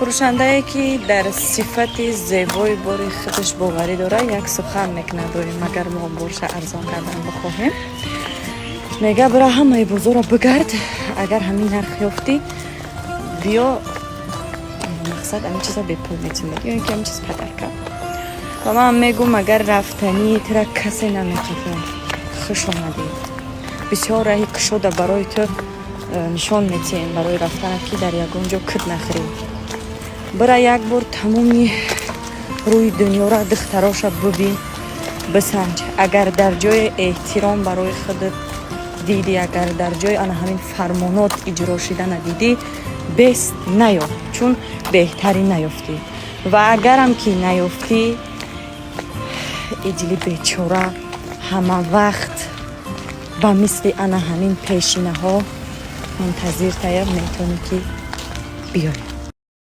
Фурӯшандае, ки дар сифати зебои бори худаш боварӣ дорад, як сухан мекунад доим: агар мо борша арзон кардан бихоҳем, мега: «Бира, ҳамаи бозорро бигард, агар ҳамин нарх ёфтӣ, биё, мақсад, ҳамин чиза бепул метунед ё ин ки ҳамин чиз подарка». Ва ман мегӯм, агар рафтании тира касе намехоҳад, хуш омадӣ, бисёр раҳи кушода барои ту нишон метиҳем барои рафтанат, ки дар ягон ҷо кид нахӯрӣ. Бира, як бор тамоми рӯи дунёра, духтароша бубин, бисанҷ. Агар дар ҷои эҳтиром барои худат дидӣ, агар дар ҷои ана ҳамин фармонот иҷро шидана дидӣ, бес наёфт, чун беҳтарин наёфтӣ. Ва агарам ки наёфтӣ, иҷли бечора ҳама вақт ба мисли ана ҳамин пешинаҳо мунтазир тая, метавонӣ, ки биёй.